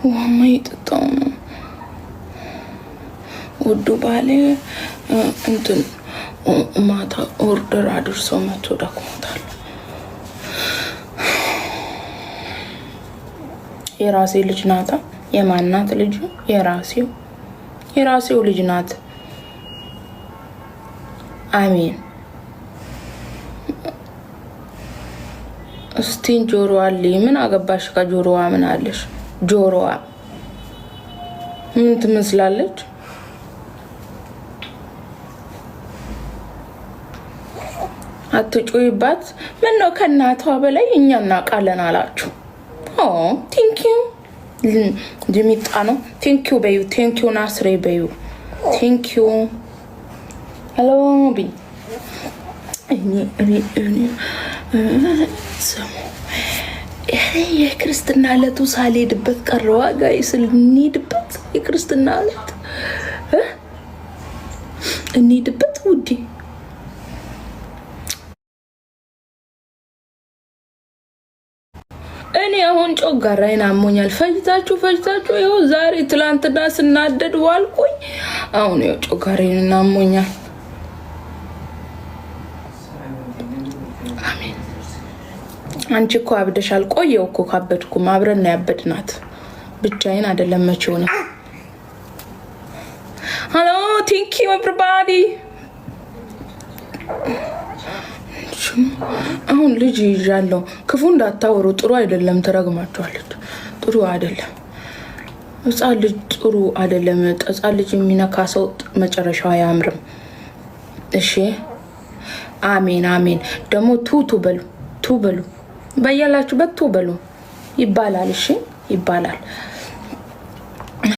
ውሃማ እየጠጣሁ ነው። ውዱ ባሌ እንትን ማታ order አድርሶ መቶ ደክሞታል። የራሴ ልጅ ናታ። የማናት ልጁ? የራሴው ልጅ ናት። አሜን። እስቲን ጆሮዋ አለኝ። ምን አገባሽ? ከጆሮዋ ምን አለሽ? ጆሮዋ ምን ትመስላለች? አትጩይባት። ምን ነው ከእናቷ በላይ እኛ እናውቃለን አላችሁ። Thank you ድሚጣ ነው። Thank you በዩ። Thank you ናስሬ በዩ። Thank you hello ቢ እኔ ስሙ የክርስትና ዕለቱ ሳልሄድበት ቀረዋ። Guys፣ እንሂድበት። የክርስትና ዕለት እንሂድበት ውዴ። እኔ አሁን ጮጋራዬን አሞኛል። ፈጅታችሁ ፈጅታችሁ ይኸው ዛሬ፣ ትላንትና ስናደድ ዋልኩኝ። አሁን ይኸው ጮጋራዬን አሞኛል። አሜን። አንቺ እኮ አብደሻል። ቆየው እኮ ካበድኩም አብረን ነው ያበድናት። ብቻዬን አይደለም መቼው ነው። Hello, thank you everybody። አሁን ልጅ ይዣለሁ። ክፉ እንዳታወሩ፣ ጥሩ አይደለም። ትረግማችኋለች። ጥሩ አይደለም። ህፃን ልጅ ጥሩ አይደለም። ህፃን ልጅ የሚነካ ሰው መጨረሻው አያምርም። እሺ፣ አሜን አሜን። ደግሞ ቱ በሉ፣ ቱ በሉ፣ በያላችሁበት ቱ በሉ ይባላል። እሺ ይባላል።